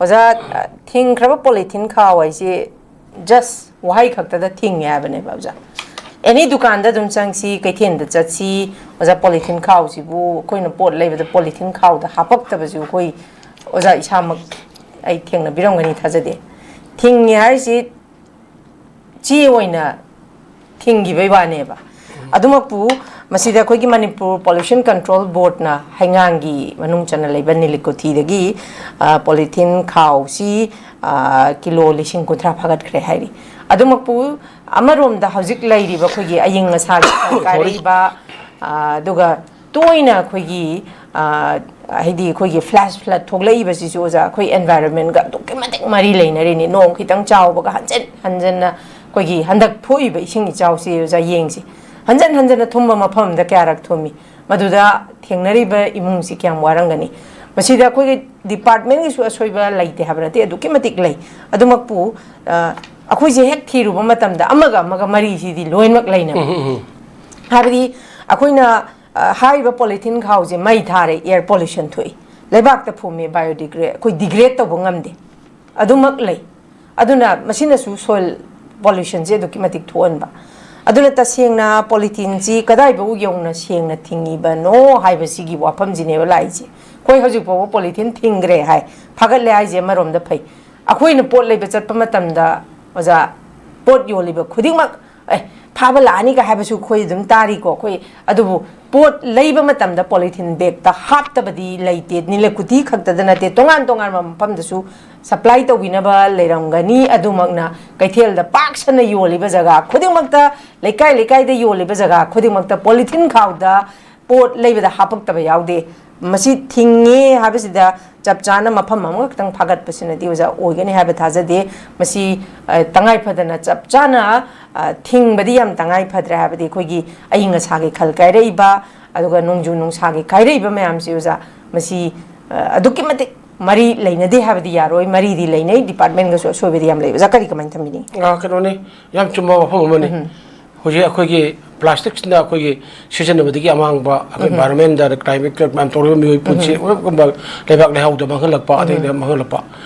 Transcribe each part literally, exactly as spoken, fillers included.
ꯑꯣꯖꯥ, ꯊꯤꯡꯈ꯭ꯔꯕ ꯄꯣꯂꯤꯊꯤꯟ ꯈꯥꯎ ꯍꯥꯏꯁꯤ just ꯋꯥꯍꯩ ꯈꯛꯇꯗ ꯊꯤꯡꯉꯦ ꯍꯥꯏꯕꯅꯦꯕ ꯑꯣꯖꯥ꯫ ꯑꯦꯅꯤ ꯗꯨꯀꯥꯟꯗ ꯑꯗꯨꯝ ꯆꯪꯁꯤ, ꯀꯩꯊꯦꯜꯗ ꯆꯠꯁꯤ, ꯑꯣꯖꯥ, ꯄꯣꯂꯤꯊꯤꯟ ꯈꯥꯎꯁꯤꯕꯨ ꯑꯩꯈꯣꯏꯅ ꯄꯣꯠ ꯂꯩꯕꯗ ꯄꯣꯂꯤꯊꯤꯟ ꯈꯥꯎꯗ ꯍꯥꯄꯛꯇꯕꯁꯨ ꯑꯩꯈꯣꯏ ꯑꯣꯖꯥ ꯏꯁꯥꯃꯛ ꯑꯩ ꯊꯦꯡꯅꯕꯤꯔꯝꯒꯅꯤ ꯊꯥꯖꯗꯦ꯫ ꯊꯤꯡꯉꯦ ꯍꯥꯏꯔꯤꯁꯤ ꯆꯦ ꯑꯣꯏꯅ ꯊꯤꯡꯈꯤꯕꯩ ꯋꯥꯅꯦꯕ꯫ ꯑꯗꯨꯃꯛꯄꯨ ꯃꯁꯤꯗ ꯑꯩꯈꯣꯏꯒꯤ ꯃꯅꯤꯄꯨꯔ ꯄꯣꯂꯨꯁꯟ ꯀꯟꯇ꯭ꯔꯣꯜ ꯕꯣꯔꯗꯅ ꯍꯩꯉꯥꯡꯒꯤ ꯃꯅꯨꯡ ꯆꯟꯅ ꯂꯩꯕ ꯅꯤꯂꯤꯀꯨꯊꯤꯗꯒꯤ, ꯑ, ꯄꯣꯂꯤꯊꯤꯟ ꯈꯥꯎꯁꯤ, ꯑ, ꯀꯤꯂꯣ ꯂꯤꯁꯤꯡ ꯀꯨꯟꯊ꯭ꯔꯥ ꯐꯥꯒꯠꯈ꯭ꯔꯦ ꯍꯥꯏꯔꯤ꯫ ꯑꯗꯨꯃꯛꯄꯨ ꯑꯃꯔꯣꯝꯗ ꯍꯧꯖꯤꯛ ꯂꯩꯔꯤꯕ ꯑꯩꯈꯣꯏꯒꯤ ꯑꯏꯪ ꯑꯁꯥꯒꯤ ꯀꯥꯏꯔꯛꯏꯕ, ꯑ, ꯑꯗꯨꯒ ꯇꯣꯏꯅ ꯑꯩꯈꯣꯏꯒꯤ, ꯑ, ꯍꯥꯏꯗꯤ ꯑꯩꯈꯣꯏꯒꯤ ꯐ꯭ꯂꯥꯁ ꯐ꯭ꯂꯠ ꯊꯣꯛꯂꯛꯏꯕꯁꯤꯁꯨ, ꯑꯣꯖꯥ, ꯑꯩꯈꯣꯏ ꯑꯦꯟꯚꯥꯏꯔꯣꯟꯃꯦꯟꯒ ꯑꯗꯨꯛꯀꯤ ꯃꯇꯤꯛ ꯃꯔꯤ ꯂꯩꯅꯔꯤꯅꯤ꯫ ꯅꯣꯡ ꯈꯤꯇꯪ ꯆꯥꯎꯕꯒ ꯍꯟꯖꯤꯟ ꯍꯟꯖꯤꯟꯅ ꯑꯩꯈꯣꯏꯒꯤ ꯍꯟꯗꯛ ꯊꯣꯛꯏꯕ ꯏꯁꯤꯡ ꯏꯆꯥꯎꯁꯤ, ꯑꯣꯖꯥ, ꯌꯦꯡꯁꯤ꯫ ꯍꯟꯖꯤꯟ ꯍꯟꯖꯤꯟꯅ ꯊꯨꯝꯕ ꯃꯐꯝ ꯑꯃꯗ ꯀꯌꯥꯔꯛ ꯊꯨꯝꯃꯤ? ꯃꯗꯨꯗ ꯊꯦꯡꯅꯔꯤꯕ ꯏꯃꯨꯡꯁꯤ ꯀꯌꯥꯝ ꯋꯥꯔꯝꯒꯅꯤ? ꯃꯁꯤꯗ ꯑꯩꯈꯣꯏꯒꯤ ꯗꯤꯄꯥꯔꯠꯃꯦꯟꯒꯤꯁꯨ ꯑꯁꯣꯏꯕ ꯂꯩꯇꯦ ꯍꯥꯏꯕ ꯅꯠꯇꯦ, ꯑꯗꯨꯛꯀꯤ ꯃꯇꯤꯛ ꯂꯩ꯫ ꯑꯗꯨꯃꯛꯄꯨ, ꯑ, ꯑꯩꯈꯣꯏꯁꯦ ꯍꯦꯛ ꯊꯤꯔꯨꯕ ꯃꯇꯝꯗ ꯑꯃꯒ ꯑꯃꯒ ꯃꯔꯤꯁꯤꯗꯤ ꯂꯣꯏꯅꯃꯛ ꯂꯩꯅꯕ꯫ ꯎꯝ, ꯎꯝ, ꯎꯝ꯫ ꯍꯥꯏꯕꯗꯤ ꯑꯩꯈꯣꯏꯅ, ꯑ, ꯍꯥꯏꯔꯤꯕ ꯄꯣꯂꯤꯊꯤꯟ ꯈꯥꯎꯁꯦ ꯃꯩ ꯊꯥꯔꯦ, ꯑꯦꯌꯔ ꯄꯣꯂꯨꯁꯟ ꯊꯣꯛꯏ, ꯂꯩꯕꯥꯛꯇ ꯐꯨꯝꯃꯦ, ꯕꯥꯏꯑꯣꯗꯤꯒ꯭ꯔꯦ-, ꯑꯩꯈꯣꯏ ꯗꯤꯒ꯭ꯔꯦꯗ ꯇꯧꯕ ꯉꯝꯗꯦ꯫ ꯑꯗꯨꯃꯛ ꯂꯩ꯫ ꯑꯗꯨꯅ ꯃꯁꯤꯅꯁꯨ ꯁꯣꯏꯜ ꯄꯣꯂꯨꯁꯟꯁꯦ ꯑꯗꯨꯛꯀꯤ ꯃꯇꯤꯛ ꯊꯣꯛꯍꯟꯕ꯫ ꯑꯗꯨꯅ ꯇꯁꯦꯡꯅ ꯄꯣꯂꯤꯊꯤꯟꯁꯤ ꯀꯗꯥꯏꯐꯥꯎ ꯌꯧꯅ ꯁꯦꯡꯅ ꯊꯤꯡꯉꯤꯕꯅꯣ ꯍꯥꯏꯕꯁꯤꯒꯤ ꯋꯥꯐꯝꯁꯤꯅꯦꯕ ꯂꯥꯛꯏꯁꯦ꯫ ꯑꯩꯈꯣꯏ ꯍꯧꯖꯤꯛ ꯐꯥꯎꯕ ꯄꯣꯂꯤꯊꯤꯟ ꯊꯤꯡꯈ꯭ꯔꯦ ꯍꯥꯏ, ꯐꯥꯒꯠꯂꯦ ꯍꯥꯏꯁꯦ ꯑꯃꯔꯣꯝꯗ ꯐꯩ꯫ ꯑꯩꯈꯣꯏꯅ ꯄꯣꯠ ꯂꯩꯕ ꯆꯠꯄ ꯃꯇꯝꯗ, ꯑꯣꯖꯥ, ꯄꯣꯠ ꯌꯣꯜꯂꯤꯕ ꯈꯨꯗꯤꯡꯃꯛ, "ꯑꯦ, ꯐꯥꯕ ꯂꯥꯛꯑꯅꯤꯒ" ꯍꯥꯏꯕꯁꯨ ꯑꯩꯈꯣꯏ ꯑꯗꯨꯝ ꯇꯥꯔꯤꯀꯣ꯫ ꯑꯩꯈꯣꯏ, ꯑꯗꯨꯕꯨ ꯄꯣꯠ ꯂꯩꯕ ꯃꯇꯝꯗ ꯄꯣꯂꯤꯊꯤꯟ ꯕꯦꯒꯇ ꯍꯥꯞꯇꯕꯗꯤ ꯂꯩꯇꯦ꯫ ꯅꯤꯂꯀꯨꯊꯤ ꯈꯛꯇꯗ ꯅꯠꯇꯦ, ꯇꯣꯉꯥꯟ ꯇꯣꯉꯥꯟꯕ ꯃꯐꯝꯗꯁꯨ ꯁꯄ꯭ꯂꯥꯏ ꯇꯧꯕꯤꯅꯕ ꯂꯩꯔꯝꯒꯅꯤ꯫ ꯑꯗꯨꯃꯛꯅ ꯀꯩꯊꯦꯜꯗ ꯄꯥꯛ ꯁꯟꯅ ꯌꯣꯜꯂꯤꯕ ꯖꯒꯥ ꯈꯨꯗꯤꯡꯃꯛꯇ, ꯂꯩꯀꯥꯏ ꯂꯩꯀꯥꯏꯗ ꯌꯣꯜꯂꯤꯕ ꯖꯒꯥ ꯈꯨꯗꯤꯡꯃꯛꯇ ꯄꯣꯂꯤꯊꯤꯟ ꯈꯥꯎꯗ ꯄꯣꯠ ꯂꯩꯕꯗ ꯍꯥꯄꯛꯇꯕ ꯌꯥꯎꯗꯦ꯫ ꯃꯁꯤ ꯊꯤꯡꯉꯦ ꯍꯥꯏꯕꯁꯤꯗ ꯆꯞ ꯆꯥꯅ ꯃꯐꯝ ꯑꯃꯈꯛꯇꯪ ꯐꯥꯒꯠꯄꯁꯤꯅꯗꯤ, ꯑꯣꯖꯥ, ꯑꯣꯏꯒꯅꯤ ꯍꯥꯏꯕ ꯊꯥꯖꯗꯦ꯫ ꯃꯁꯤ, ꯑ, ꯇꯉꯥꯏ ꯐꯗꯅ ꯆꯞ ꯆꯥꯅ, ꯑ, ꯊꯤꯡꯕꯗꯤ ꯌꯥꯝ ꯇꯉꯥꯏ ꯐꯗ꯭ꯔꯦ, ꯍꯥꯏꯕꯗꯤ ꯑꯩꯈꯣꯏꯒꯤ ꯑꯏꯪ ꯑꯁꯥꯒꯤ ꯈꯜ ꯀꯥꯏꯔꯛꯏꯕ, ꯑꯗꯨꯒ ꯅꯣꯡꯖꯨ ꯅꯨꯡꯁꯥꯒꯤ ꯀꯥꯏꯔꯛꯏꯕ ꯃꯌꯥꯝꯁꯤ, ꯑꯣꯖꯥ, ꯃꯁꯤ, ꯑ, ꯑꯗꯨꯛꯀꯤ ꯃꯇꯤꯛ ꯃꯔꯤ ꯂꯩꯅꯗꯦ ꯍꯥꯏꯕꯗꯤ ꯌꯥꯔꯣꯏ, ꯃꯔꯤꯗꯤ ꯂꯩꯅꯩ, ꯗꯤꯄꯥꯔꯠꯃꯦꯟꯒꯁꯨ ꯑꯁꯣꯏꯕꯗꯤ ꯌꯥꯝ ꯂꯩ꯫ ꯑꯣꯖꯥ, ꯀꯔꯤ ꯀꯃꯥꯏꯅ ꯊꯝꯕꯤꯅꯤꯡꯉꯤ? ꯑ, ꯀꯩꯅꯣꯅꯤ, ꯌꯥꯝ ꯆꯨꯝꯕ ꯋꯥꯐꯝ ꯑꯃꯅꯤ꯫ ꯎꯝ꯫ ꯍꯧꯖꯤꯛ ꯑꯩꯈꯣꯏꯒꯤ ꯄ꯭ꯂꯥꯁꯇꯤꯛꯁꯤꯅ ꯑꯩꯈꯣꯏꯒꯤ ꯁꯤꯖꯤꯟꯅꯕꯗꯒꯤ ꯑꯃꯥꯡꯕ, ꯑꯩꯈꯣꯏ ꯎꯝ꯫ ꯏꯟꯚꯥꯏꯔꯣꯟꯃꯦꯟꯗ, ꯀ꯭ꯂꯥꯏꯃꯦꯠ ꯃꯌꯥꯝ ꯇꯧꯔꯤꯕ ꯃꯤꯑꯣꯏ ꯄꯨꯟꯁꯤ, ꯎꯝ꯫ ꯂꯩꯕꯥꯛ ꯂꯩꯍꯥꯎꯗ ꯃꯥꯡꯍꯜꯂꯛꯄ, ꯑꯗꯩ ꯎꯝ꯫ ꯃꯥꯡꯍꯜꯂꯛꯄ꯫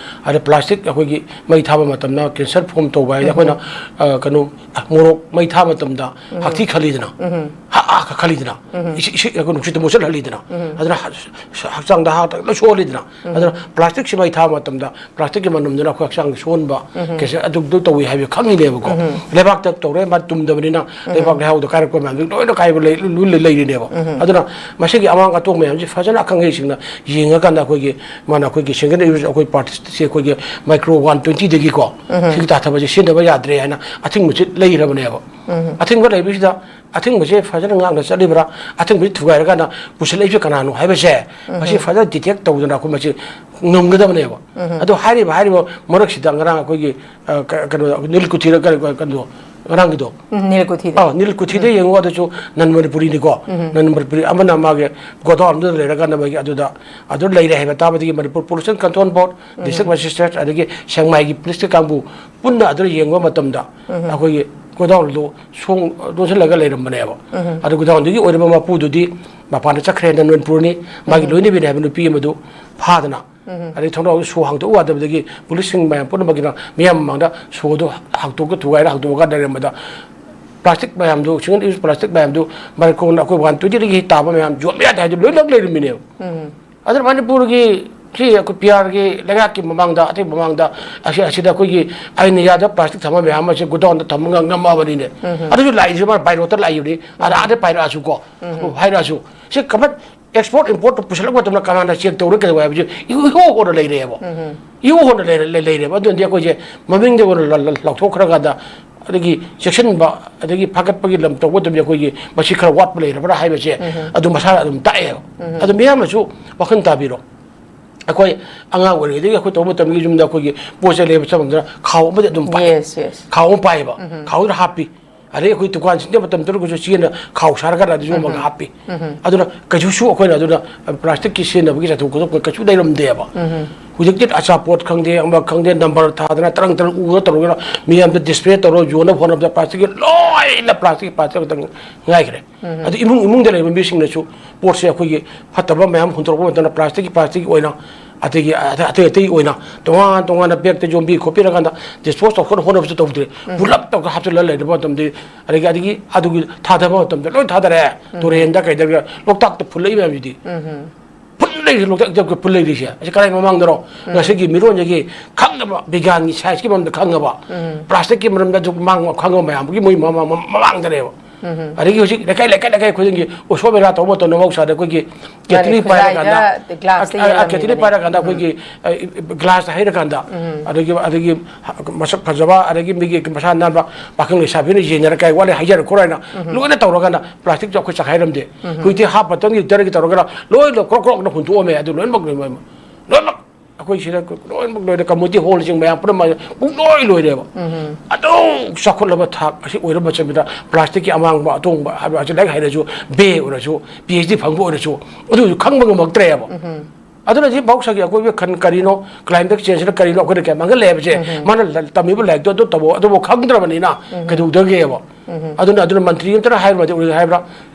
ꯑꯗꯩ ꯄ꯭ꯂꯥꯁꯇꯤꯛ ꯑꯩꯈꯣꯏꯒꯤ ꯃꯩ ꯊꯥꯕ ꯃꯇꯝꯗ ꯀꯦꯟꯁꯔ ꯐꯣꯝ ꯇꯧꯕ ꯍꯥꯏꯗꯤ ꯎꯝ꯫ ꯑꯩꯈꯣꯏꯅ, ꯑ, ꯀꯩꯅꯣ, ꯃꯣꯔꯣꯛ ꯃꯩ ꯊꯥꯕ ꯃꯇꯝꯗ ꯎꯝ꯫ ꯍꯛꯊꯤ ꯈꯜꯂꯤꯗꯅ, ꯎꯝ꯫ ꯍꯛ, ꯍꯛ ꯈꯜꯂꯤꯗꯅ, ꯎꯝ꯫ ꯏꯁꯤꯡ, ꯏꯁꯤꯡ, ꯑꯩꯈꯣꯏ ꯅꯨꯡꯁꯤꯠꯇ ꯃꯣꯠꯁꯤꯜꯍꯜꯂꯤꯗꯅ, ꯎꯝ꯫ ꯑꯗꯨꯅ ꯍ-, ꯍꯛꯆꯥꯡꯗ ꯍꯥꯔ ꯂꯣꯏ ꯁꯣꯛꯍꯜꯂꯤꯗꯅ꯫ ꯎꯝ꯫ ꯑꯗꯨꯅ ꯄ꯭ꯂꯥꯁꯇꯤꯛꯁꯤ ꯃꯩ ꯊꯥꯕ ꯃꯇꯝꯗ ꯄ꯭ꯂꯥꯁꯇꯤꯛꯀꯤ ꯃꯅꯝꯗꯨꯅ ꯑꯩꯈꯣꯏ ꯍꯛꯆꯥꯡꯗ ꯁꯣꯛꯍꯟꯕ, ꯎꯝ꯫ ꯀꯦꯟꯁꯔ ꯑꯗꯨꯗꯣ ꯇꯧꯏ ꯍꯥꯏꯕ ꯈꯪꯉꯤꯅꯦꯕꯀꯣ꯫ ꯎꯝ꯫ ꯂꯩꯕꯥꯛꯇ ꯇꯧꯔꯦ, ꯃꯥ ꯇꯨꯝꯗꯕꯅꯤꯅ ꯎꯝ꯫ ꯂꯩꯕꯥꯛ ꯂꯩꯍꯥꯎꯗ ꯀꯥꯏꯔꯛꯄ ꯃꯌꯥꯝꯗꯨ ꯂꯣꯏꯅ ꯀꯥꯏꯕ ꯂꯩ-, ꯂꯣꯏꯅ ꯂꯩꯔꯤꯅꯦꯕ꯫ ꯎꯝ꯫ ꯑꯗꯨꯅ ꯃꯁꯤꯒꯤ ꯑꯃꯥꯡ ꯑꯇꯣꯡ ꯃꯌꯥꯝꯁꯤ ꯐꯖꯅ ꯑꯈꯪ ꯑꯍꯩꯁꯤꯡꯅ ꯌꯦꯡꯉꯀꯥꯟꯗ ꯑꯩꯈꯣꯏꯒꯤ, ꯃꯥꯅ ꯑꯩꯈꯣꯏꯒꯤ ꯁꯤꯡꯒꯜ ꯌꯨꯁ ꯑꯩꯈꯣꯏ ꯄ꯭ꯂꯥꯁꯇꯤꯛꯁꯦ ꯑꯩꯈꯣꯏꯒꯤ ꯃꯥꯏꯀ꯭ꯔꯣ ꯋꯥꯟ ꯇ꯭ꯋꯦꯟꯇꯤꯗꯒꯤꯀꯣ ꯎꯝ꯫ ꯁꯤꯒꯤ ꯇꯥꯊꯕꯁꯦ ꯁꯤꯖꯤꯟꯅꯕ ꯌꯥꯗ꯭ꯔꯦ ꯍꯥꯏꯅ ꯑꯊꯤꯡꯕꯁꯤ ꯂꯩꯔꯕꯅꯦꯕ꯫ ꯎꯝ꯫ ꯑꯊꯤꯡꯕ ꯂꯩꯕꯁꯤꯗ ꯑꯊꯤꯡꯕꯁꯦ ꯐꯖꯅ ꯉꯥꯛꯅ ꯆꯠꯂꯤꯕ꯭ꯔꯥ, ꯑꯊꯤꯡꯕꯁꯤ ꯊꯨꯒꯥꯏꯔꯀꯥꯟꯗ ꯄꯨꯁꯤꯜꯂꯛꯏꯁꯦ ꯀꯅꯥꯅꯣ ꯍꯥꯏꯕꯁꯦ ꯎꯝ꯫ ꯃꯁꯤ ꯐꯖꯅ ꯗꯤꯇꯦꯛ ꯇꯧꯗꯅ ꯑꯩꯈꯣꯏ ꯃꯁꯤ ꯉꯝꯒꯗꯕꯅꯦꯕ꯫ ꯎꯝ꯫ ꯑꯗꯣ ꯍꯥꯏꯔꯤꯕ, ꯍꯥꯏꯔꯤꯕ ꯃꯔꯛꯁꯤꯗ ꯉꯔꯥꯡ ꯑꯩꯈꯣꯏꯒꯤ, ꯑ, ꯀ-, ꯀꯩꯅꯣ, ꯅꯤꯜ ꯀꯨꯊꯤꯔ ꯀꯔꯤ, ꯀꯔꯤ, ꯀꯩꯅꯣ, ꯉꯔꯥꯡꯒꯤꯗꯣ꯫ ꯎꯝ, ꯅꯤꯜ ꯀꯨꯊꯤꯗ꯫ ꯑ, ꯅꯤꯜ ꯀꯨꯊꯤꯗ ꯎꯝ꯫ ꯌꯦꯡꯉꯨ, ꯑꯗꯨꯁꯨ ꯅꯟ ꯃꯅꯤꯄꯨꯔꯤꯅꯤꯀꯣ꯫ ꯎꯝ꯫ ꯅꯟ ꯃꯅꯤꯄꯨꯔꯤ ꯑꯃꯅ ꯃꯥꯒꯤ ꯒꯣꯗꯥꯎꯟꯗꯨꯗ ꯂꯩꯔꯀꯥꯟꯗ ꯃꯥꯒꯤ ꯑꯗꯨꯗ, ꯑꯗꯨ ꯂꯩꯔꯦ ꯍꯥꯏꯕ ꯇꯥꯕꯗꯒꯤ ꯃꯅꯤꯄꯨꯔ ꯄꯣꯂꯨꯁꯟ ꯀꯟꯇ꯭ꯔꯣꯜ ꯕꯣꯔꯗ, ꯎꯝ꯫ ꯗꯤꯁꯇ꯭ꯔꯤꯛ ꯃꯦꯖꯤꯁꯇ꯭ꯔꯦꯠ, ꯑꯗꯒꯤ ꯁꯦꯛꯃꯥꯏꯒꯤ ꯄꯨꯂꯤꯁꯀꯤ ꯀꯥꯡꯕꯨ ꯄꯨꯟꯅ ꯑꯗꯨꯗ ꯌꯦꯡꯕ ꯃꯇꯝꯗ ꯎꯝ꯫ ꯑꯩꯈꯣꯏꯒꯤ ꯒꯣꯗꯥꯎꯟꯗꯨ ꯁꯣꯡ ꯂꯣꯟꯁꯤꯜꯂꯒ ꯂꯩꯔꯝꯕꯅꯦꯕ꯫ ꯎꯝ꯫ ꯑꯗꯨ ꯒꯣꯗꯥꯎꯟꯗꯨꯒꯤ ꯑꯣꯏꯔꯤꯕ ꯃꯄꯨꯗꯨꯗꯤ ꯃꯄꯥꯟꯗ ꯆꯠꯈ꯭ꯔꯦ, ꯅꯟ ꯃꯅꯤꯄꯨꯔꯅꯤ, ꯃꯥꯒꯤ ꯎꯝ꯫ ꯂꯣꯏꯅꯕꯤꯅꯤ ꯍꯥꯏꯕ ꯅꯨꯄꯤ ꯑꯃꯗꯨ ꯐꯥꯗꯅ ꯎꯝ꯫ ꯑꯗꯩ ꯊꯣꯡꯅꯥꯎꯗ ꯁꯣ ꯍꯥꯡꯗꯣꯛꯎ ꯌꯥꯗꯕꯗꯒꯤ ꯄꯨꯂꯤꯁꯁꯤꯡ ꯃꯌꯥꯝ ꯄꯨꯝꯅꯃꯛꯀꯤꯅ ꯃꯤꯌꯥꯝ ꯃꯃꯥꯡꯗ ꯁꯣꯗꯣ ꯍꯥꯡꯇꯣꯛꯀ ꯊꯨꯒꯥꯏꯔ ꯍꯥꯡꯗꯣꯛꯑꯒ ꯂꯩꯔꯝꯕꯗ ꯄ꯭ꯂꯥꯁꯇꯤꯛ ꯃꯌꯥꯝꯗꯨ, ꯁꯤꯡꯒꯜ ꯌꯨꯁ ꯄ꯭ꯂꯥꯁꯇꯤꯛ ꯃꯌꯥꯝꯗꯨ ꯃꯔꯤꯀꯣꯟ ꯑꯩꯈꯣꯏ ꯋꯥꯟ ꯇ꯭ꯋꯦꯟꯇꯤꯗꯒꯤ ꯇꯥꯕ ꯃꯌꯥꯝ ꯌꯣꯟꯕ ꯌꯥꯗꯦ ꯍꯥꯏꯗꯨ ꯂꯣꯏꯅꯃꯛ ꯂꯩꯔꯝꯃꯤꯅꯦꯕ꯫ ꯎꯝ꯫ ꯑꯗꯨꯅ ꯃꯅꯤꯄꯨꯔꯒꯤ ꯁꯤ ꯑꯩꯈꯣꯏ ꯄꯤ ꯑꯥꯔꯒꯤ ꯂꯩꯉꯥꯛꯀꯤ ꯃꯃꯥꯡꯗ, ꯑꯇꯩ ꯃꯃꯥꯡꯗ ꯑꯁꯤ-, ꯑꯁꯤꯗ ꯑꯩꯈꯣꯏꯒꯤ ꯑꯥꯏꯟꯅ ꯌꯥꯗꯕ ꯄ꯭ꯂꯥꯁꯇꯤꯛ ꯊꯝꯕ ꯃꯌꯥꯝ ꯑꯁꯦ ꯒꯣꯗꯥꯎꯟꯗ ꯊꯝꯕ ꯉꯝ-, ꯉꯝꯃꯕꯅꯤꯅꯦ꯫ ꯎꯝ꯫ ꯑꯗꯨꯁꯨ ꯂꯥꯛꯏꯁꯦ ꯃꯥꯅ ꯕꯥꯏ ꯔꯣꯠꯇ ꯂꯥꯛꯏꯕꯅꯤ꯫ ꯑꯗ ꯎꯝ꯫ ꯑꯥꯗ ꯄꯥꯏꯔꯛꯑꯁꯨꯀꯣ, ꯎꯝ꯫ ꯍꯥꯏꯔꯛꯑꯁꯨ꯫ ꯁꯤ ꯀꯃꯥꯏꯅ ꯑꯦꯛꯁꯄꯣꯔꯠ ꯏꯝꯄꯣꯔꯠꯇ ꯄꯨꯁꯤꯜꯂꯛꯄ ꯃꯇꯝꯗ ꯀꯅꯥꯅ ꯆꯦꯛ ꯇꯧꯔꯦ ꯀꯩꯗꯧꯕ ꯍꯥꯏꯕꯁꯦ ꯏꯍꯨ ꯍꯨ ꯍꯣꯟꯅ ꯂꯩꯔꯦꯕ꯫ ꯎꯝ꯫ ꯏꯍꯨ ꯍꯣꯟꯅ ꯂꯩꯔꯦ-, ꯂꯩ-, ꯂꯩꯔꯦꯕ꯫ ꯑꯗꯨꯅꯗꯤ ꯑꯩꯈꯣꯏꯁꯦ ꯃꯃꯤꯡꯗ ꯑꯣꯏꯅ ꯂ-, ꯂ-, ꯂꯥꯎꯊꯣꯛꯈ꯭ꯔꯀꯥꯟꯗ, ꯑꯗꯒꯤ ꯆꯦꯛꯁꯤꯟꯕ, ꯑꯗꯒꯤ ꯐꯥꯒꯠꯄꯒꯤ ꯂꯝ ꯇꯧꯕ ꯃꯇꯝꯗ ꯑꯩꯈꯣꯏꯒꯤ ꯃꯁꯤ ꯈꯔ ꯋꯥꯠꯄ ꯂꯩꯔꯕ꯭ꯔꯥ ꯍꯥꯏꯕꯁꯦ ꯎꯝ꯫ ꯑꯗꯨ ꯃꯁꯥꯅ ꯑꯗꯨꯝ ꯇꯥꯛꯑꯦꯕ꯫ ꯎꯝ꯫ ꯑꯗꯨ ꯃꯤꯌꯥꯝꯅꯁꯨ ꯋꯥꯈꯜ ꯇꯥꯕꯤꯔꯣ꯫ ꯑꯩꯈꯣꯏ ꯑꯉꯥꯡ ꯑꯣꯏꯔꯤꯉꯩꯗꯒꯤ ꯑꯩꯈꯣꯏ ꯇꯧꯕ ꯃꯇꯝꯗ ꯌꯨꯝꯗ ꯑꯩꯈꯣꯏꯒꯤ ꯄꯣꯠ ꯆꯩ ꯂꯩꯕ ꯆꯠꯄ ꯃꯇꯝꯗ ꯈꯥꯎ ꯑꯃꯗꯤ ꯑꯗꯨꯝ ꯄꯥꯏ꯫ Yes, yes. ꯈꯥꯎ ꯑꯃ ꯄꯥꯏꯌꯦꯕ꯫ ꯎꯝ꯫ ꯈꯥꯎꯗꯨꯗ ꯍꯥꯞꯄꯤ꯫ ꯑꯗꯩ ꯑꯩꯈꯣꯏ ꯗꯨꯀꯥꯟ ꯁꯤꯖꯤꯟꯅꯕ ꯃꯇꯝꯗ ꯑꯣꯏꯔꯒꯁꯨ ꯆꯦꯅ ꯈꯥꯎ ꯁꯥꯔꯀꯥꯟꯗ ꯑꯗꯨꯁꯨ ꯑꯃꯒ ꯍꯥꯞꯄꯤ꯫ ꯑꯗꯨꯅ ꯀꯩꯁꯨꯁꯨ ꯑꯩꯈꯣꯏꯅ ꯑꯗꯨꯅ ꯄ꯭ꯂꯥꯁꯇꯤꯛꯀꯤ ꯁꯤꯖꯤꯟꯅꯕꯒꯤ ꯆꯥꯊꯣꯛ ꯈꯣꯇꯣꯛꯄ ꯀꯩꯁꯨ ꯂꯩꯔꯝꯗꯦꯕ꯫ ꯍꯧꯖꯤꯛꯇꯤ ꯑꯆꯥꯄꯣꯠ ꯈꯪꯗꯦ, ꯑꯃ ꯈꯪꯗꯦ, ꯅꯝꯕꯔ ꯊꯥꯗꯅ ꯇꯔꯪ ꯇꯔꯪ ꯎꯗ ꯇꯧꯔꯒ ꯃꯤꯌꯥꯝꯗ ꯗꯤꯁꯄ꯭ꯂꯦ ꯇꯧꯔꯒ ꯌꯣꯟꯅꯕ ꯍꯣꯠꯅꯕꯗ ꯄ꯭ꯂꯥꯁꯇꯤꯛꯀꯤ ꯂꯣꯏꯅ ꯄ꯭ꯂꯥꯁꯇꯤꯛ, ꯄ꯭ꯂꯥꯁꯇꯤꯛ ꯈꯛꯇꯪ ꯉꯥꯏꯈ꯭ꯔꯦ꯫ ꯑꯗꯨ ꯏꯃꯨꯡ ꯏꯃꯨꯡꯗ ꯂꯩꯕ ꯃꯤꯁꯤꯡꯅꯁꯨ ꯄꯣꯠꯁꯦ ꯑꯩꯈꯣꯏꯒꯤ ꯐꯠꯇꯕ ꯃꯌꯥꯝ ꯍꯨꯟꯗꯣꯔꯛꯄ ꯃꯇꯝꯗ ꯄ꯭ꯂꯥꯁꯇꯤꯛꯀꯤ, ꯄ꯭ꯂꯥꯁꯇꯤꯛꯀꯤ ꯑꯣꯏꯅ, ꯑꯗꯒꯤ ꯑꯇꯩ ꯑꯇꯩ ꯑꯣꯏꯅ ꯇꯣꯉꯥꯟ ꯇꯣꯉꯥꯟꯅ ꯕꯦꯒꯇ ꯌꯣꯝꯕꯤ ꯈꯣꯠꯄꯤꯔꯀꯥꯟꯗ ꯗꯤꯁꯄꯣꯁ ꯇꯧꯔꯛꯅꯕ ꯍꯣꯠꯅꯕꯁꯨ ꯇꯧꯗ꯭ꯔꯦ꯫ ꯄꯨꯂꯞ ꯇꯧꯔꯒ ꯍꯥꯞꯆꯤꯜꯂ ꯂꯩꯔꯕ ꯃꯇꯝꯗ, ꯑꯗꯒꯤ, ꯑꯗꯒꯤ ꯑꯗꯨꯒꯤ ꯊꯥꯗꯕ ꯃꯇꯝꯗ ꯂꯣꯏ ꯊꯥꯗꯔꯦ꯫ ꯇꯨꯔꯦꯟꯗ ꯀꯩꯗ, ꯂꯣꯛꯇꯥꯛꯇ ꯐꯨꯜꯂꯛꯏ ꯃꯌꯥꯝꯁꯤꯗꯤ꯫ ꯐꯨꯜ ꯂꯩꯔꯤꯁꯦ, ꯂꯣꯛꯇꯥꯛ ꯏꯆꯦꯜ ꯐꯨꯜ ꯂꯩꯔꯤꯁꯦ꯫ ꯑꯁꯤ ꯀꯔꯥꯏ ꯃꯃꯥꯡꯗꯅꯣ? ꯉꯁꯤꯒꯤ ꯃꯤꯔꯣꯟꯁꯤꯒꯤ ꯈꯪꯗꯕ, ꯕꯤꯒ꯭ꯌꯥꯟꯒꯤ ꯁꯥꯏꯟꯁꯀꯤ ꯃꯔꯝꯗ ꯈꯪꯉꯕ, ꯄ꯭ꯂꯥꯁꯇꯤꯛꯀꯤ ꯃꯔꯝꯗ ꯑꯗꯨꯛ ꯃꯥꯡ-, ꯈꯪꯉꯕ ꯃꯌꯥꯝꯒꯤ ꯃꯣꯏ ꯃꯃꯥ-, ꯃꯃꯥ-, ꯃꯃꯥꯡꯗꯅꯦꯕ꯫ ꯑꯗꯒꯤ ꯍꯧꯖꯤꯛ ꯂꯩꯀꯥꯏ, ꯂꯩꯀꯥꯏ, ꯂꯩꯀꯥꯏ ꯈꯨꯗꯤꯡꯒꯤ ꯎꯁꯣꯞ ꯃꯦꯂꯥ ꯇꯧꯕ ꯃꯇꯝꯗ ꯃꯍꯧꯁꯥꯗ ꯑꯩꯈꯣꯏꯒꯤ ꯀꯦꯇꯂꯤ ꯄꯥꯏꯔꯀꯥꯟꯗ, ꯈꯨꯖꯥꯏꯗ ꯒ꯭ꯂꯥꯁꯇ ꯑ, ꯑ, ꯀꯦꯇꯂꯤ ꯌꯦꯜꯂꯝꯃꯤꯕꯅꯦ꯫ ꯄꯥꯏꯔꯀꯥꯟꯗ ꯑꯩꯈꯣꯏꯒꯤ, ꯑ, ꯒ꯭ꯂꯥꯁꯇ ꯍꯩꯔꯀꯥꯟꯗ, ꯑꯗꯒꯤ, ꯑꯗꯒꯤ ꯃꯁꯛ ꯐꯖꯕ, ꯑꯗꯒꯤ ꯃꯤꯒꯤ ꯃꯁꯥ ꯅꯥꯟꯕ ꯄꯥꯈꯪ ꯂꯩꯁꯥꯕꯤꯅ ꯌꯦꯟꯅꯔ ꯀꯥꯏ ꯋꯥꯠꯂꯦ ꯍꯥꯏꯖꯔ ꯈꯣꯠꯂꯣ ꯍꯥꯏꯅ ꯂꯣꯏꯅ ꯇꯧꯔꯀꯥꯟꯗ ꯄ꯭ꯂꯥꯁꯇꯤꯛꯁꯨ ꯑꯩꯈꯣꯏ ꯆꯈꯥꯏꯔꯝꯗꯦ꯫ ꯍꯧꯖꯤꯛꯇꯤ ꯍꯥꯐ ꯕꯇꯜꯒꯤ ꯂꯤꯇꯔꯒꯤ ꯇꯧꯔꯒꯅ ꯂꯣꯏꯅ ꯀ꯭ꯔꯣꯛ ꯀ꯭ꯔꯣꯛꯅ ꯍꯨꯟꯗꯣꯛꯑꯝꯃꯦ꯫ ꯑꯗꯨ ꯂꯣꯏꯅꯃꯛ, ꯂꯣꯏꯅꯃꯛ, ꯂꯣꯏꯅꯃꯛ ꯑꯩꯈꯣꯏ ꯁꯤꯗ ꯂꯣꯏꯅꯃꯛ ꯂꯣꯏꯔꯦ꯫ ꯀꯝꯃ꯭ꯌꯨꯅꯤꯇꯤ ꯍꯣꯜꯁꯤꯡ ꯃꯌꯥꯝ ꯄꯨꯝꯅꯃꯛ ꯄꯨꯡꯂꯣꯏ ꯂꯣꯏꯔꯦꯕ꯫ ꯑꯗꯨ ꯆꯥꯎꯈꯠꯂꯕ ꯊꯥꯛ ꯑꯁꯤ ꯑꯣꯏꯔꯕ ꯃꯇꯝꯁꯤꯗ ꯄ꯭ꯂꯥꯁꯇꯤꯛꯀꯤ ꯑꯃꯥꯡꯕ ꯑꯇꯣꯡꯕ ꯍꯥꯏꯕ ꯑꯁꯤ ꯂꯥꯏꯔꯤꯛ ꯍꯩꯔꯁꯨ, ꯕꯤ ꯑꯦ ꯑꯣꯏꯔꯁꯨ, ꯄꯤ ꯑꯩꯆ ꯗꯤ ꯐꯪꯕ ꯑꯣꯏꯔꯁꯨ, ꯑꯗꯨꯁꯨ ꯈꯪꯕ ꯉꯝꯃꯛꯇ꯭ꯔꯦꯕ꯫ ꯑꯗꯨꯅ ꯁꯤ ꯃꯍꯧꯁꯥꯒꯤ ꯑꯀꯣꯏꯕ ꯈꯟ ꯀꯔꯤꯅꯣ, ꯀ꯭ꯂꯥꯏꯃꯦꯠ ꯆꯦꯟꯖꯅ ꯀꯔꯤꯅꯣ, ꯑꯩꯈꯣꯏꯗ ꯀꯌꯥ ꯃꯥꯡꯍꯜꯂꯦ ꯍꯥꯏꯕꯁꯦ ꯃꯥꯅ ꯂ-, ꯇꯝꯃꯤꯕ ꯂꯥꯏꯔꯤꯛꯇꯣ ꯑꯗꯨ ꯇꯧꯕ, ꯑꯗꯨꯕꯨ ꯈꯪꯗ꯭ꯔꯕꯅꯤꯅ ꯀꯩꯗꯧꯗꯒꯦꯕ? ꯑꯗꯨꯅ, ꯑꯗꯨꯅ ꯃꯟꯇ꯭ꯔꯤ ꯑꯝꯇꯅ ꯍꯥꯏꯔꯨꯔꯗꯤ ꯎꯔꯤ ꯍꯥꯏꯕ꯭ꯔꯥ?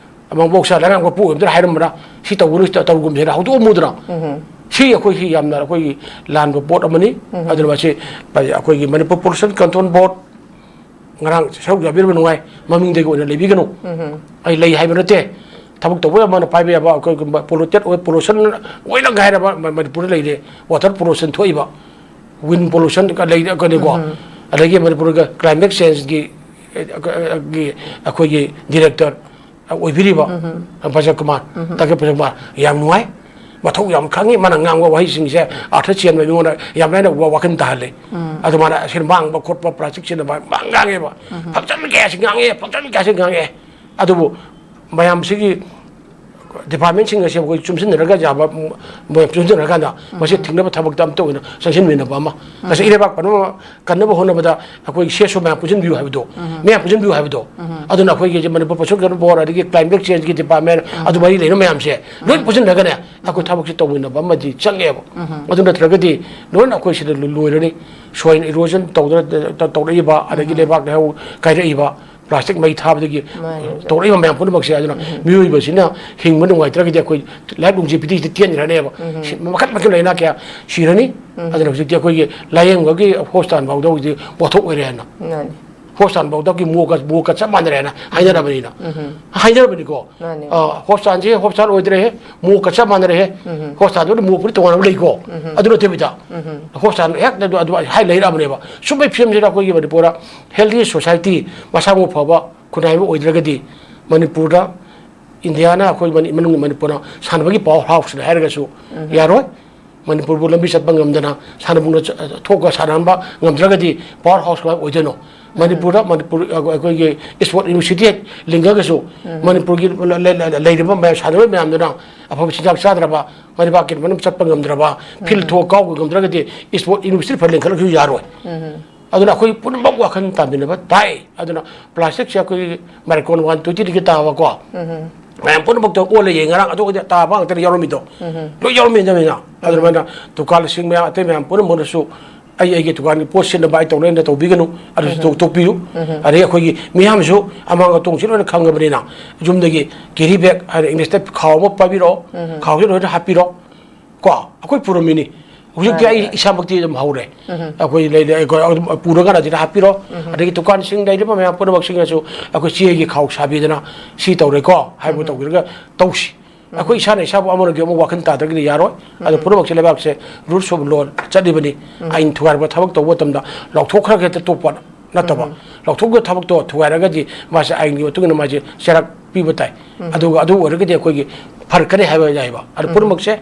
ꯑꯃ ꯃꯍꯧꯁꯥ ꯂꯩꯉꯥꯛꯄ ꯄꯨ ꯑꯝꯇꯅ ꯍꯥꯏꯔꯝꯕ꯭ꯔꯥ? ꯁꯤ ꯇꯧꯒꯅꯨ, ꯁꯤ ꯇꯧꯒꯨꯝꯁꯦꯅ ꯍꯧꯗꯣꯛꯑꯝꯃꯨꯗꯅ꯫ ꯁꯤ ꯑꯩꯈꯣꯏ ꯁꯤ ꯌꯥꯝꯅ ꯑꯩꯈꯣꯏꯒꯤ ꯂꯥꯟꯕ ꯄꯣꯠ ꯑꯃꯅꯤ꯫ ꯑꯗꯨꯅ ꯃꯁꯤ ꯑꯩꯈꯣꯏꯒꯤ ꯃꯅꯤꯄꯨꯔ ꯄꯣꯂꯨꯁꯟ ꯀꯟꯇ꯭ꯔꯣꯜ ꯕꯣꯔꯗ ꯉꯔꯥꯡ ꯁꯔꯨꯛ ꯌꯥꯕꯤꯔꯕ ꯅꯨꯡꯉꯥꯏ, ꯃꯃꯤꯡꯗꯒꯤ ꯑꯣꯏꯅ ꯂꯩꯕꯤꯒꯅꯨ꯫ ꯑꯩ ꯂꯩ ꯍꯥꯏꯕ ꯅꯠꯇꯦ꯫ ꯊꯕꯛ ꯇꯧꯕ ꯑꯃꯅ ꯄꯥꯏꯕ ꯌꯥꯕ ꯑꯩꯈꯣꯏꯒꯨꯝꯕ ꯄꯣꯂꯨꯇꯦꯠ ꯑꯣꯏ, ꯄꯣꯂꯨꯁꯟ ꯑꯣꯏꯅ ꯉꯥꯏꯔꯕ ꯃ-, ꯃꯅꯤꯄꯨꯔꯗ ꯂꯩꯔꯦ꯫ ꯋꯥꯇꯔ ꯄꯣꯂꯨꯁꯟ ꯊꯣꯛꯏꯕ, ꯋꯤꯟ ꯄꯣꯂꯨꯁꯟ ꯂꯩ, ꯀꯩꯅꯣꯀꯣ꯫ ꯑꯗꯒꯤ ꯃꯅꯤꯄꯨꯔꯒ ꯀ꯭ꯂꯥꯏꯃꯦꯠ ꯆꯦꯟꯖꯀꯤ, ꯑ, ꯑ, ꯒꯤ ꯑꯩꯈꯣꯏꯒꯤ ꯗꯤꯔꯦꯛꯇꯔ ꯑꯣꯏꯕꯤꯔꯤꯕ ꯕꯖꯟ ꯀꯨꯃꯥꯔ, ꯗꯥꯛꯇꯔ ꯕꯖꯟ ꯀꯨꯃꯥꯔ, ꯌꯥꯝ ꯅꯨꯡꯉꯥꯏ꯫ ꯃꯊꯧ ꯌꯥꯝ ꯈꯪꯉꯤ꯫ ꯃꯥꯅ ꯉꯥꯡꯕ ꯋꯥꯍꯩꯁꯤꯡꯁꯦ ꯑꯥꯔꯊ ꯆꯦꯟꯕ, ꯃꯤꯉꯣꯟꯗ ꯌꯥꯝ ꯂꯥꯏꯅ ꯋꯥ-, ꯋꯥꯈꯜ ꯇꯥꯍꯜꯂꯦ꯫ ꯑꯗꯨ ꯃꯥꯅ ꯑꯁꯤ ꯃꯥꯡꯕ ꯈꯣꯠꯄ ꯄ꯭ꯂꯥꯁꯇꯤꯛ ꯁꯤꯖꯤꯟꯅꯕ ꯃꯥ ꯉꯥꯡꯉꯦꯕ꯫ ꯐꯪꯁꯟ ꯀꯌꯥꯁꯤ ꯉꯥꯡꯉꯦ, ꯐꯪꯁꯟ ꯀꯌꯥꯁꯤ ꯉꯥꯡꯉꯦ꯫ ꯑꯗꯨꯕꯨ ꯃꯌꯥꯝꯁꯤꯒꯤ ꯗꯤꯄꯥꯔꯠꯃꯦꯟꯁꯤꯡ ꯑꯁꯤ ꯑꯩꯈꯣꯏ ꯆꯨꯝꯁꯤꯟꯅꯔꯒ ꯌꯥꯕ, ꯃꯣꯏ ꯆꯨꯝꯁꯤꯟꯅꯔꯀꯥꯟꯗ ꯃꯁꯤ ꯊꯤꯡꯅꯕ ꯊꯕꯛꯇ ꯑꯝꯇ ꯑꯣꯏꯅ ꯆꯪꯁꯤꯟꯃꯤꯟꯅꯕ ꯑꯃ꯫ ꯉꯁꯥꯏ ꯏꯔꯩꯕꯥꯛ ꯄꯨꯝꯅꯃꯛ ꯀꯟꯅꯕ ꯍꯣꯠꯅꯕꯗ ꯑꯩꯈꯣꯏ ꯁꯤ ꯑꯦꯁ ꯑꯣ ꯃꯌꯥꯝ ꯄꯨꯟꯁꯤꯟꯕꯤꯌꯨ ꯍꯥꯏꯕꯗꯣ, ꯃꯌꯥꯝ ꯄꯨꯟꯁꯤꯟꯕꯤꯌꯨ ꯍꯥꯏꯕꯗꯣ꯫ ꯑꯗꯨꯅ ꯑꯩꯈꯣꯏꯒꯤ ꯃꯅꯤꯄꯨꯔ ꯄꯣꯂꯨꯁꯟ ꯀꯟꯇ꯭ꯔꯣꯜ ꯕꯣꯔꯗ, ꯑꯗꯒꯤ ꯀ꯭ꯂꯥꯏꯃꯦꯠ ꯆꯦꯟꯖꯀꯤ ꯗꯤꯄꯥꯔꯠꯃꯦꯟ, ꯑꯗꯨ ꯃꯔꯤ ꯂꯩꯅꯕ ꯃꯌꯥꯝꯁꯦ ꯂꯣꯏ ꯄꯨꯟꯁꯤꯟꯅꯔꯒꯅꯦ ꯑꯩꯈꯣꯏ ꯊꯕꯛꯁꯦ ꯇꯧꯃꯤꯟꯅꯕ ꯑꯃꯗꯤ ꯆꯪꯉꯦꯕ꯫ ꯑꯗꯨ ꯅꯠꯇ꯭ꯔꯒꯗꯤ ꯂꯣꯏꯅ ꯑꯩꯈꯣꯏ ꯁꯤꯗ ꯂꯣꯏꯔꯅꯤ꯫ ꯁꯣꯏꯜ ꯏꯔꯣꯖꯟ ꯇꯧꯗꯅ ꯇꯧꯔꯛꯏꯕ, ꯑꯗꯒꯤ ꯂꯩꯕꯥꯛ ꯂꯩꯍꯥꯎ ꯀꯥꯏꯔꯛꯏꯕ, ꯄ꯭ꯂꯥꯁꯇꯤꯛ ꯃꯩ ꯊꯥꯕꯗꯒꯤ ꯃꯥꯅꯦ, ꯑꯣꯖꯥ꯫ ꯇꯧꯔꯛꯏꯕ ꯃꯌꯥꯝ ꯄꯨꯝꯅꯃꯛꯁꯦ꯫ ꯑꯗꯨꯅ ꯃꯤꯑꯣꯏꯕꯁꯤꯅ ꯍꯤꯡꯕ ꯅꯨꯡꯉꯥꯏꯇ꯭ꯔꯒꯗꯤ ꯑꯩꯈꯣꯏ life longevity ꯁꯤꯗꯤ ꯇꯦꯟꯈ꯭ꯔꯅꯦꯕ꯫ ꯁꯤ ꯃꯈꯜ ꯃꯈꯜ ꯂꯥꯏꯅꯥ ꯀꯌꯥ ꯁꯤꯔꯅꯤ꯫ ꯑꯗꯨꯅ ꯍꯧꯖꯤꯛꯇꯤ ꯑꯩꯈꯣꯏꯒꯤ ꯂꯥꯏꯌꯦꯡꯕꯒꯤ ꯍꯣꯁꯄꯤꯇꯥꯜ ꯐꯥꯎꯗ ꯍꯧꯖꯤꯛ ꯄꯣꯠꯊꯣꯛ ꯑꯣꯏꯔꯦ ꯍꯥꯏꯅ꯫ ꯃꯥꯅꯦ꯫ ꯍꯣꯁꯄꯤꯇꯥꯜ ꯐꯥꯎꯗꯒꯤ ꯃꯣꯛꯀ, ꯃꯣꯛꯀ ꯆꯞ ꯃꯥꯟꯅꯔꯦ ꯍꯥꯏꯅ ꯍꯥꯏꯅꯔꯕꯅꯤꯅ꯫ ꯍꯥꯏꯅꯔꯕꯅꯤꯀꯣ꯫ ꯃꯥꯅꯦ꯫ ꯑ, ꯍꯣꯁꯄꯤꯇꯥꯜꯁꯦ ꯍꯣꯁꯄꯤꯇꯥꯜ ꯑꯣꯏꯗ꯭ꯔꯦꯍꯦ, ꯃꯣꯛꯀ ꯆꯞ ꯃꯥꯟꯅꯔꯦꯍꯦ꯫ ꯍꯣꯁꯄꯤꯇꯥꯜꯗꯨꯗꯤ ꯃꯣꯛꯄꯨꯗꯤ ꯇꯣꯉꯥꯟꯅ ꯂꯩꯀꯣ꯫ ꯑꯗꯨ ꯅꯠꯇꯕꯤꯗ ꯍꯣꯁꯄꯤꯇꯥꯜ ꯍꯦꯛ ꯑꯗꯨ, ꯑꯗꯨ ꯍꯥꯏ ꯂꯩꯔꯛꯑꯕꯅꯦꯕ꯫ ꯁꯨꯝꯕꯩ ꯐꯤꯕꯝꯁꯤꯗ ꯑꯩꯈꯣꯏꯒꯤ ꯃꯅꯤꯄꯨꯔꯗ healthy society, ꯃꯁꯥ ꯃꯎ ꯐꯕ ꯈꯨꯟꯅꯥꯏ ꯑꯃ ꯑꯣꯏꯗ꯭ꯔꯒꯗꯤ ꯃꯅꯤꯄꯨꯔꯗ, ꯏꯟꯗꯤꯌꯥꯅ ꯑꯩꯈꯣꯏ ꯃꯅꯤ-, ꯃꯅꯨꯡꯒꯤ ꯃꯅꯤꯄꯨꯔꯅ ꯁꯥꯟꯅꯕꯒꯤ power house ꯅꯦ ꯍꯥꯏꯔꯒꯁꯨ ꯌꯥꯔꯣꯏ꯫ ꯃꯅꯤꯄꯨꯔꯕꯨ ꯂꯝꯕꯤ ꯆꯠꯄ ꯉꯝꯗꯅ, ꯁꯥꯟꯅꯕꯨꯡꯗ ꯆ-, ꯊꯣꯛꯑꯒ ꯁꯥꯟꯅꯍꯟꯕ ꯉꯝꯗ꯭ꯔꯒꯗꯤ power house ꯀꯃꯥꯏꯅ ꯑꯣꯏꯗꯣꯏꯅꯣ? ꯃꯅꯤꯄꯨꯔꯗ, ꯃꯅꯤꯄꯨꯔ, ꯑꯩꯈꯣꯏꯒꯤ sport university ꯍꯦꯛ ꯂꯤꯡꯉꯒꯁꯨ, ꯃꯅꯤꯄꯨꯔꯒꯤ ꯂ-, ꯂ-, ꯂ-, ꯂꯩꯔꯤꯕ ꯃꯌꯥꯝ, ꯁꯥꯟꯅꯔꯣꯏ ꯃꯌꯥꯝꯗꯨꯅ ꯑꯐꯕ ꯆꯤꯟꯖꯥꯛ ꯆꯥꯗ꯭ꯔꯕ, ꯃꯔꯩꯕꯥꯛꯀꯤ ꯃꯅꯨꯡ ꯆꯠꯄ ꯉꯝꯗ꯭ꯔꯕ, field ꯊꯣꯛꯑ ꯀꯥꯎꯕ ꯉꯝꯗ꯭ꯔꯒꯗꯤ sport university ꯐꯅ ꯂꯤꯡꯈꯠꯂꯁꯨ ꯌꯥꯔꯣꯏ꯫ ꯑꯗꯨꯅ ꯑꯩꯈꯣꯏ ꯄꯨꯝꯅꯃꯛ ꯋꯥꯈꯜ ꯇꯥꯃꯤꯟꯅꯕ ꯇꯥꯏ꯫ ꯑꯗꯨꯅ plastic ꯁꯦ ꯑꯩꯈꯣꯏꯒꯤ ꯃꯥꯏꯀ꯭ꯔꯣꯟ one twenty ꯗꯒꯤ ꯇꯥꯕꯀꯣ, ꯃꯌꯥꯝ ꯄꯨꯝꯅꯃꯛꯇ ꯑꯣꯜꯂ ꯌꯦꯡꯉꯦ꯫ ꯉꯔꯥꯡ ꯑꯗꯨ ꯑꯣꯏꯗꯤ ꯇꯥꯕ ꯉꯥꯛꯇꯅ ꯌꯥꯎꯔꯝꯃꯤꯗꯣ꯫ ꯂꯣꯏ ꯌꯥꯎꯔꯝꯃꯤꯗꯕꯅꯤꯅ꯫ ꯑꯗꯨꯃꯥꯏꯅ ꯗꯨꯀꯥꯟꯁꯤꯡ ꯃꯌꯥꯝ, ꯑꯇꯩ ꯃꯌꯥꯝ ꯄꯨꯝꯅꯃꯛꯅꯁꯨ ꯑꯩ ꯑꯩꯒꯤ ꯗꯨꯀꯥꯟꯒꯤ ꯄꯣꯠ ꯁꯤꯠꯅꯕ ꯑꯩ ꯇꯧꯔꯦꯅ ꯇꯧꯕꯤꯒꯅꯨ꯫ ꯑꯗꯨꯁꯨ ꯇꯣꯛ-, ꯇꯣꯛꯄꯤꯌꯨ꯫ ꯑꯗꯩ ꯑꯩꯈꯣꯏꯒꯤ ꯃꯤꯌꯥꯝꯁꯨ ꯑꯃꯥꯡ ꯑꯇꯣꯡꯁꯤ ꯂꯣꯏꯅ ꯈꯪꯉꯕꯅꯤꯅ, ꯌꯨꯝꯗꯒꯤ carry bag, ꯍꯥꯏꯗꯤ English ꯇ ꯈꯥꯎ ꯑꯃ ꯄꯥꯏꯕꯤꯔꯛꯑꯣ, ꯈꯥꯎꯁꯤ ꯂꯣꯏꯅ ꯍꯥꯞꯄꯤꯔꯣ꯫ ꯀꯣ, ꯑꯩꯈꯣꯏ ꯄꯨꯔꯝꯃꯤꯅꯤ꯫ ꯍꯧꯖꯤꯛꯇꯤ ꯃꯥꯅꯦ, ꯑꯩ ꯃꯥꯅꯦ꯫ ꯏꯁꯥꯃꯛꯇꯤ ꯑꯗꯨꯝ ꯍꯧꯔꯦ꯫ ꯑꯩꯈꯣꯏ ꯂꯩ-, ꯂꯩ-, ꯑꯩꯈꯣꯏ ꯑꯗꯨꯝ ꯄꯨꯔꯒ ꯑꯗꯨꯗ ꯍꯥꯞꯄꯤꯔꯣ꯫ ꯑꯗꯒꯤ ꯗꯨꯀꯥꯟꯁꯤꯡ ꯂꯩꯔꯤꯕ ꯃꯌꯥꯝ ꯄꯨꯝꯅꯃꯛꯁꯤꯡꯅꯁꯨ ꯑꯩꯈꯣꯏ ꯆꯦꯒꯤ ꯈꯥꯎ ꯁꯥꯕꯤꯗꯅ ꯁꯤ ꯇꯧꯔꯦꯀꯣ ꯍꯥꯏꯕ ꯇꯧꯕꯤꯔꯒ ꯇꯧꯁꯤ꯫ ꯑꯩꯈꯣꯏ ꯏꯁꯥꯅ ꯏꯁꯥꯕꯨ ꯑꯃꯔꯣꯝꯒꯤ ꯑꯃꯨꯛ ꯋꯥꯈꯜ ꯇꯥꯗ꯭ꯔꯒꯗꯤ ꯌꯥꯔꯣꯏ꯫ ꯑꯗꯣ ꯄꯨꯝꯅꯃꯛꯁꯦ ꯂꯩꯕꯥꯛꯁꯦ rules of law ꯆꯠꯂꯤꯕꯅꯤ꯫ ꯑꯥꯏꯟ ꯊꯨꯒꯥꯏꯕ ꯊꯕꯛ ꯇꯧꯕ ꯃꯇꯝꯗ ꯂꯥꯎꯊꯣꯛꯈ꯭ꯔꯒ ꯍꯦꯛꯇ ꯇꯣꯛꯄ ꯅꯠꯇꯕ, ꯂꯥꯎꯊꯣꯛꯈꯤꯕ ꯊꯕꯛꯇꯣ ꯊꯨꯒꯥꯏꯔꯒꯗꯤ ꯃꯥꯁꯦ ꯑꯥꯏꯟꯒꯤ ꯃꯇꯨꯡ ꯏꯟꯅ ꯃꯥꯁꯦ ꯆꯩꯔꯥꯛ ꯄꯤꯕ ꯇꯥꯏ꯫ ꯑꯗꯨꯒ ꯑꯗꯨ ꯑꯣꯏꯔꯒꯗꯤ ꯑꯩꯈꯣꯏꯒꯤ ꯐꯔꯛꯀꯅꯤ ꯍꯥꯏꯕ ꯌꯥꯏꯕ꯫ ꯑꯗꯣ ꯄꯨꯝꯅꯃꯛꯁꯦ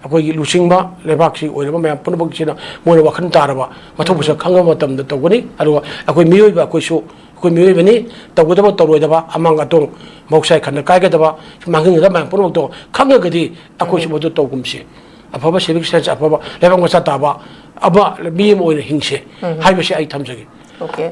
ꯑꯩꯈꯣꯏꯒꯤ ꯂꯨꯆꯤꯡꯕ ꯂꯩꯕꯥꯛꯁꯤ ꯑꯣꯏꯔꯕ ꯃꯌꯥꯝ ꯄꯨꯝꯅꯃꯛꯁꯤꯅ ꯃꯣꯏꯅ ꯋꯥꯈꯜ ꯇꯥꯔꯕ, ꯃꯊꯧ ꯃꯁꯛ ꯈꯪꯉꯕ ꯃꯇꯝꯗ ꯇꯧꯒꯅꯤ꯫ ꯑꯗꯨꯒ ꯑꯩꯈꯣꯏ ꯃꯤꯑꯣꯏꯕ ꯑꯩꯈꯣꯏꯁꯨ ꯑꯩꯈꯣꯏ ꯃꯤꯑꯣꯏꯕꯅꯤ, ꯇꯧꯒꯗꯕ ꯇꯧꯔꯣꯏꯗꯕ, ꯑꯃꯥꯡ ꯑꯇꯣꯡ, ꯃꯍꯧꯁꯥꯒꯤ ꯈꯟꯗ ꯀꯥꯏꯒꯗꯕ, ꯃꯥꯡꯍꯟꯒꯗꯕ ꯃꯌꯥꯝ ꯄꯨꯝꯅꯃꯛꯇꯣ ꯈꯪꯉꯒꯗꯤ ꯑꯩꯈꯣꯏꯁꯨ ꯃꯗꯨ ꯇꯧꯒꯨꯝꯁꯤ꯫ ꯑꯐꯕ civic sense, ꯑꯐꯕ ꯂꯩꯕꯥꯛ ꯃꯆꯥ ꯇꯥꯕ ꯑꯃ, ꯃꯤ ꯑꯃ ꯑꯣꯏꯅ ꯍꯤꯡꯁꯦ ꯍꯥꯏꯕꯁꯤ ꯑꯩ ꯊꯝꯖꯒꯦ꯫ ꯑꯣꯀꯦ꯫